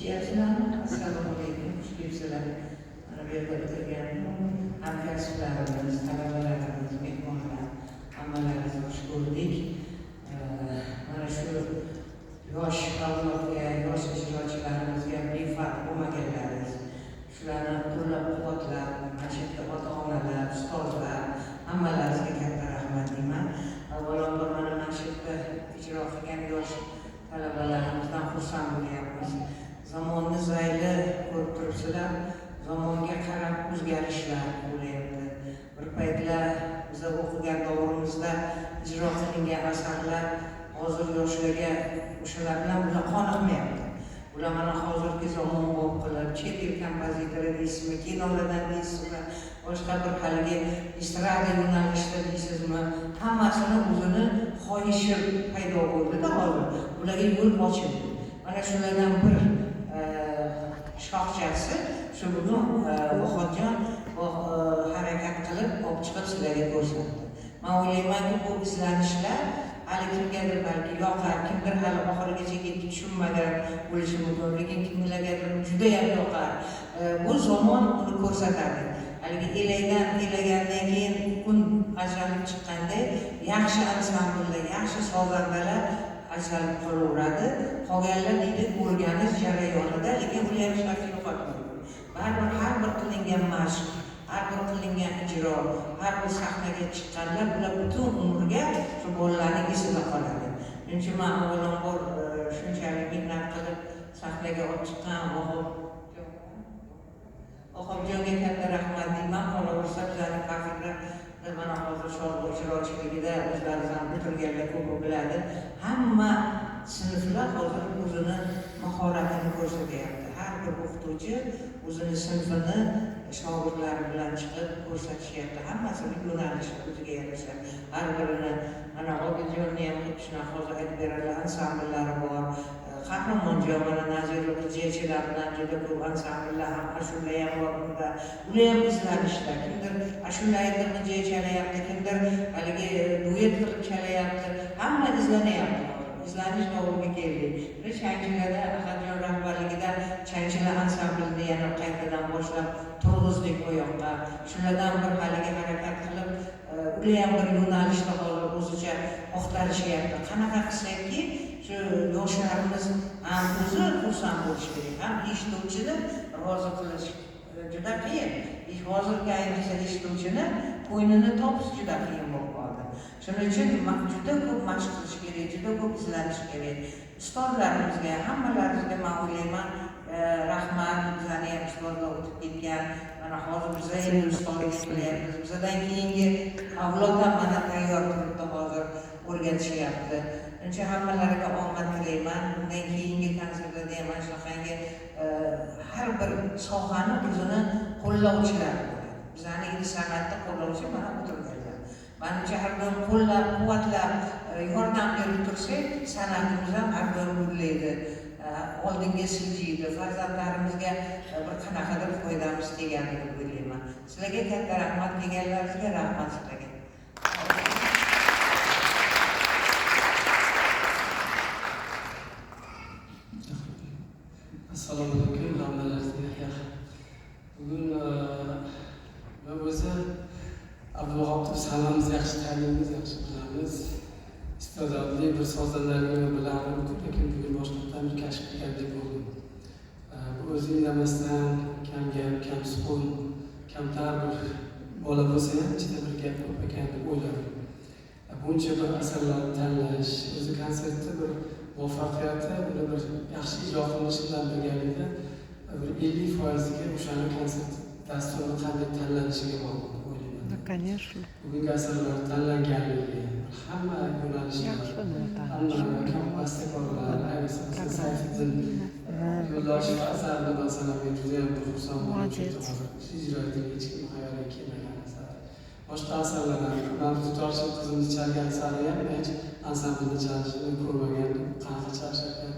Eshityapsizlarmi? Assalomu alaykum, xush kelibsizlar. Mana bu yerda o'tirgan hamkasblarimiz, talabalarimiz, mehmonlar, hammalaringizni xush ko'rdik. Mana shu yosh avlodga, yosh ijrochilarimizga befarq bo'lmaganlaringiz, shularni qo'llab-quvvatlab, mana shu yerda ota-onalar, ustozlar, hammalaringizga katta rahmat deyman. Avvalambor mana shu yerda ijro qilgan yosh talabalarimizdan xursand bo'lyapmiz. Zamonni zayli ko'rib turibsizlar, zamonga qarab o'zgarishlar bo'lyapti. Bir paytlar biza o'qigan davrimizda ijro qilingan asarlar hozir yoshlarga o'shalar bilan ular qoniqmayapti. Ular mana hozirgi zamonbop qilib, chet el kompozitori deysizmi, kinolardan deysizmi, boshqa bir haligi estrada yo'nalishida deysizmi, hammasini o'zini xohishi paydo bo'ldi-da hozir. Ularga yo'l ochildi. Mana shulardan bir shoxchasi shu bugun Vohidjon harakat qilib olib chiqib sizlarga ko'rsatdi. Men o'ylaymanki, bu izlanishlar hali kimgadir balki yoqar, kimdir hali oxirigacha yetib tushunmagan bo'lishi mumkin, lekin kimlargadir juda ham yoqar. Bu zamon uni ko'rsatadi. Haligi elakdan elagandan keyin kun ajralib chiqqanda yaxshi ansambllar, yaxshi sozandalar ajralib qolaveradi. Qolganlar deydi o'rganish jarayonida, lekin ular ham shartni yo'qotmaydi. Baribir har bir qilingan mashq, har bir qilingan ijro, har bir sahnaga chiqqanlar bular butun umrga shu bolalarning esida qoladi. Shuning uchun men avvalambor shunchalik mehnat qilib sahnaga olib chiqqan Vohobjonga katta rahmat deyman. Qolaversa bizlarning kafedra mana hozir Shorg'u ijrochiligida o'zlaringiz ham o'tirganlar ko'pi biladi. Hamma sinflar hozir o'zini mahoratini ko'rsatyapti. Har bir o'qituvchi o'zini sinfini shogirdlari bilan chiqib ko'rsatishyapti. Hammasini yo'nalishi o'ziga yarasha. Har birini mana Odiljonni ham xuddi shunaqa hozir aytib beradilar, ansambllari bor. Qahramonjon mana Nazirov jiyachilar bilan juda ko'p ansambllar ham, ashula ham bor bunda. Ular ham izlanishda. Kimdir ashula aytib jiya chalayapti, kimdir haligi duet qilib chalayapti. Hamma izlanyapti. Izlanish davriga keldik. Bir changchilarda Ahadjon rahbarligida changchilar ansamblini yana qaytadan boshlab turg'izdik oyoqqa. Shulardan bir haligi harakat qilib, ular ham bir yo'nalishda hozir o'zicha oqtarishyapti. Qanaqa qilsakki, shu yoshlarimiz ham o'zi xursand bo'lishi kerak, ham eshituvchini rozi qilish juda qiyin. Hozirgi ayniqsa eshituvchini ko'nglini topish juda qiyin bo'lib qoldi. Shuning uchun juda ko'p mashq qilish kerak, juda ko'p izlanish kerak. Ustozlarimizga, hammalarimizga men o'ylayman, rahmat, bizlarni ham ustozlar o'tib ketgan. Mana hozir biz endi ustozlik qilyapmiz. Bizdan keyingi avlod ham mana tayyor turibdi hozir o'rgatishyapti. Shuning uchun hammalariga omad tilayman. Bundan keyingi konsertlarda ham mana shunaqangi har bir sohani o'zini qo'llovchilari bo'ladi. Bizlarni endi san'atda qo'llovchi mana o'tirganlar. Manimcha har doim qo'llab, quvvatlab, yordam berib tursak, san'atimiz ham har doim gullaydi, oldinga siljiydi, farzandlarimizga bir qanaqadir foydamiz tegadi deb o'ylayman. Sizlarga katta rahmat, kelganlaringizga rahmat sizlarga. Assalomu alaykum hammalaringizga. Bugun men o'zi Abduvahobni biz hammamiz yaxshi taniymiz, yaxshi bilamiz. Iste'dodli bir sozandaligini bilardim, lekin bugun boshqatdan bir kashf qilgandek bo'ldim. Bu o'zi indamasdan, kam gap, kam suxun, kamtar bir bola bo'lsa ham ichida bir gap ko'p ekan deb o'yladim. Buncha bir asarlarni tanlash, o'zi konsertda bir muvaffaqiyati, uni bir yaxshi ijro qilinishi bilan birgalikda bir 50%ga o'shani konsert dasturini qanday tanlanishiga bog'liq deb o'ylayman. Да, конечно. Bugungi asarlar tanlanganligi, hamma yo'nalishlar, hamma bastakorlar, ayniqsa Sayfiddin Yo'ldoshev asarini masalan men judayam bir xursand bo'ldim. Молодец. Ijro etilgan hech kim xayoliga kelmagan asar. Boshqa asarlar ham, man dutorchi qizimiz chalgan asarni ham hech ansamblda chalishini ko'rmagandim, qanaqa chalishar ekan.